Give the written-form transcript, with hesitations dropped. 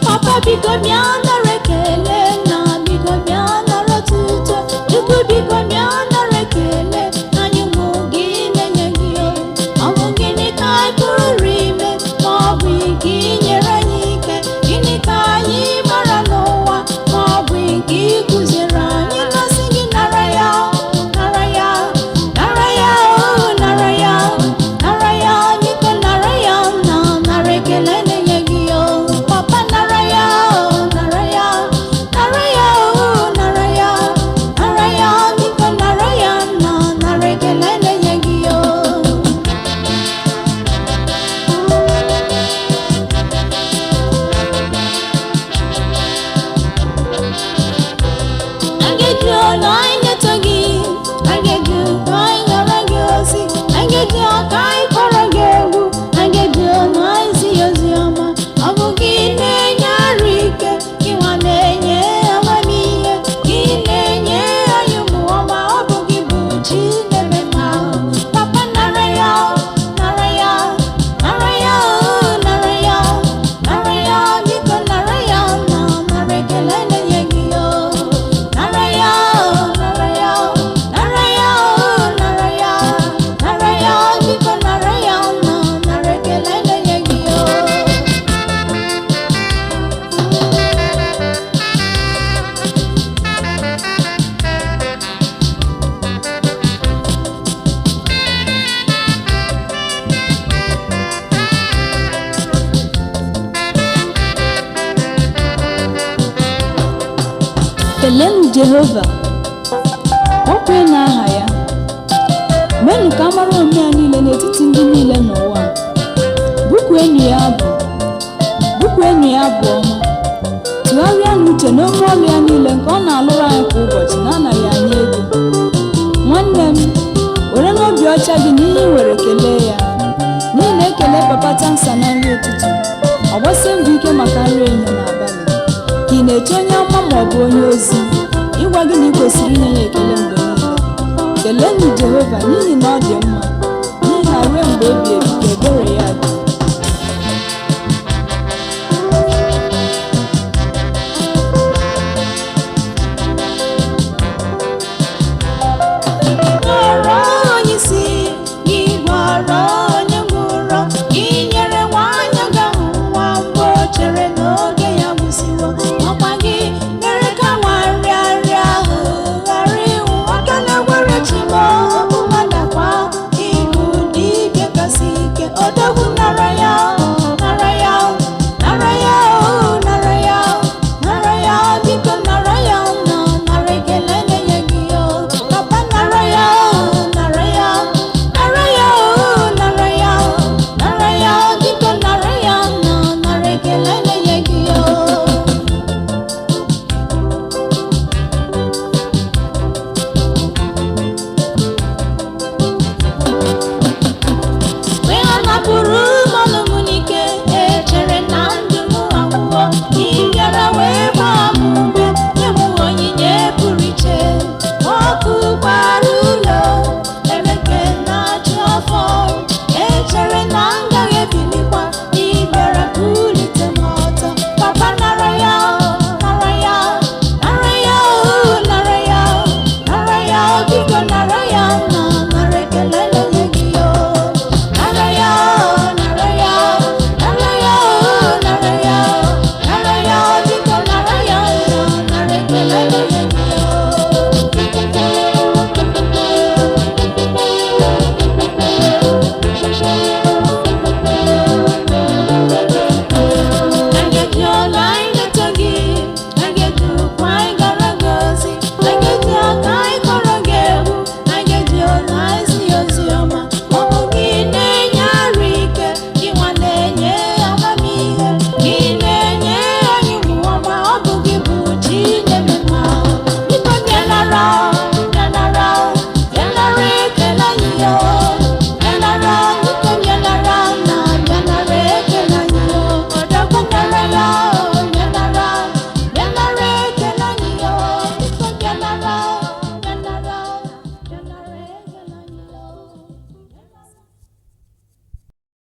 Papa, biko bịa nara ekele. Na biko bịa nara otuto. Chukwu, biko bịa nara ekele. Anyị ụmụ gị na-enye gị o. Ọ bụ gịnị ka anyị pụrụ ime ma ọ bụ gị nyere anyị ike? Gịnị ka anyị mara n'ụwa ma ọ bụ gị kụziere anyị? Na-asị gị nara ya, nara ya, nara ya o, nara ya, nara ya, biko nara ya. Na nara ekele na-enye gị o. Papa, nara ya o, nara ya, nara ya o, nara ya, nara ya, biko nara ya. Na nara ekele na-enye gị o. Anyị ga-eji ọnụ anyị na-eto gị, anyị ga-eji ụkwụ anyị gara gị ozi, anyị ga-eji aka anyị kọrọ gị egwu, anyị ga-eji ọnụ anyị zi ya ozi ọma. Ọ bụ gị na-enye arụ ike, gị nwa na-enye amamihe, gị na-enye anyị ụmụ ọma. Ọ bụ gị bụ chi na-eme mma. Papa, nara ya, nara ya, nara ya o, nara ya, nara ya, biko nara ya. Na nara ekele na-enye gị o. Nara ya o, nara ya, nara ya o, nara ya, nara ya, biko nara ya. Na nara ekele na-enye gị o. Kelenụ Jehova, kpọkwenụ aha ya. Menụ ka a mara omume ya niile n'etiti ndị niile n'ụwa. Bụkuenụ ya abụ, bụkuenụ ya abụ ọma. Tụgharịanụ uche n'ome ọlụ ya niile nke ọ na-alụrụ anyị kwa ụbọchị na-anaghị anyị ego. Nwanne m, were n'obi ọcha gị na ihe ị nwere kelee ya, n'ihi na ekele Papa Tansa na nri ụtụtụ, ọ gbasie mbọ ike maka nri ehihie na abalị. Ka ị na-eche onye ọma ma ọ bụ onye ozi ịgwa gị na ị kwesịrị inye ya ekele mgbe niile? Keleenụ Jehova n'ihi na ọ dị mma, n'ihi na ruo mgbe ebi ebi ka ebere ya dị.